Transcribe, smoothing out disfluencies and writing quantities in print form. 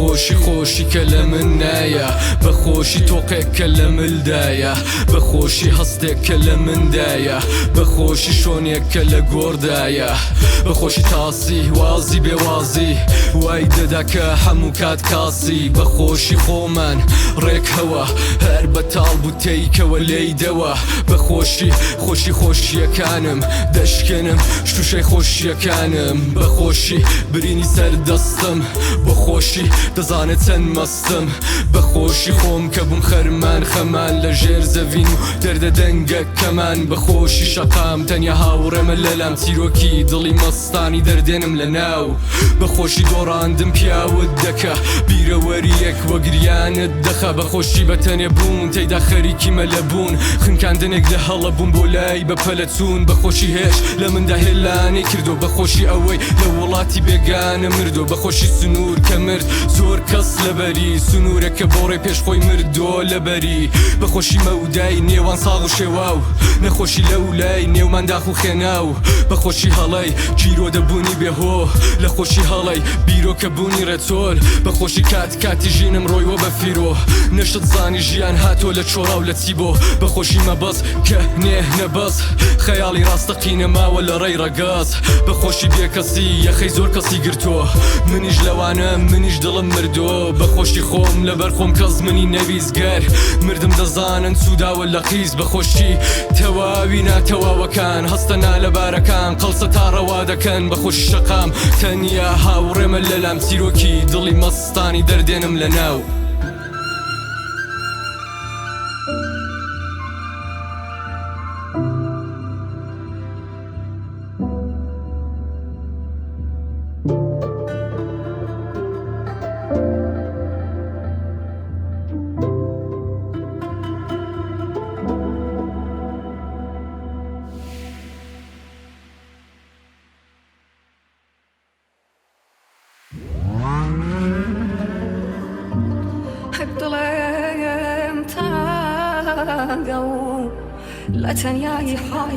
خۆشی خۆشی کە لە من نایە، بە خۆشی تۆقێک کە لە ملدایە، بە خۆشی هەستێک کە لە مندایە، بە خۆشی شۆنێک کە لە گۆڕدایە، بە خۆشی تاسی وازی بێوازی وای دەدا کە هەموو کات کاسی، بە خۆشی خۆمان ڕێک هەوە هەر بەتاڵ بوو تێیکەوە لێی دەوە، بە خۆشی خۆشی خۆشییەکانم دەشکێنم شوشەی خۆشییەکانم، بە خۆشی برینی سەر دەستم بۆ خۆشی دەزانێت چەند مەستم، بە خۆشی خۆم کە بووم خەرمان خەمان لە ژێر زەوین و دەردە دەنگەکەمان، بە خۆشی شەقام تەنیا هاوڕێمە لەلام چیرۆکی دڵی مەستانی دەردێنم لە ناو، بە خۆشی دۆڕاندم پیاوت دەکا بیرەوەریەک وەگریانت دەخا، بە خۆشی بە تەنێ بوون تێیدا خەریکی مەلە بوون، خنکاندنێک لە هەڵە بوون بۆ لای بە پەلە چوون، بە خۆشی هێش لە مندا هێلانەی کردۆ، بە خۆشی ئەوەی لە وڵاتی بێگانە مردۆ، بە خۆشی سنوور کە مرد زۆر کەس لەبەری سنوورەکە بۆ ڕێ پێش خۆی مردۆ لەبەری، بە خۆشی مەودای نێوان ساغ و شێواو نەخۆشی لەولای نێومان داخ و خێناو، بە خۆشی هەڵەی گیرۆدە بوونی بێهۆ لە خۆشی هەڵەی بیرۆکە بوونی ڕێچۆل، بە خۆشی کات کاتی ژینم ڕۆیوە بە فیرۆ نەشت زانی ژیان هاتۆ لە چۆڕاو لە چی بۆ، بە خۆشی مەبەز کە نێ نەبەز خەیاڵی ڕاستەقینە ماوە لە ڕێی ڕەگەز، بە خۆشی بێکەسی یەخەی زۆر کەسی گرتۆ منیش لەوانە منیش دڵم مردۆ، بە خۆشی خۆم لەبەر خۆم کەس منی نەویست گەر مردم دەزانن سووداوە لە قیز، بە خۆشی تەواوی ناتەواوەکان هەستە نالەبارەکان قەڵسە تا ڕەوا دەکەن، بە خۆشی شەقام تەنیا هاوڕێمە لەلام چیرۆکی دڵی مەستانی دەردێنم لە ناو. دڵم تەنگە و لە تەنیایی حاڵ.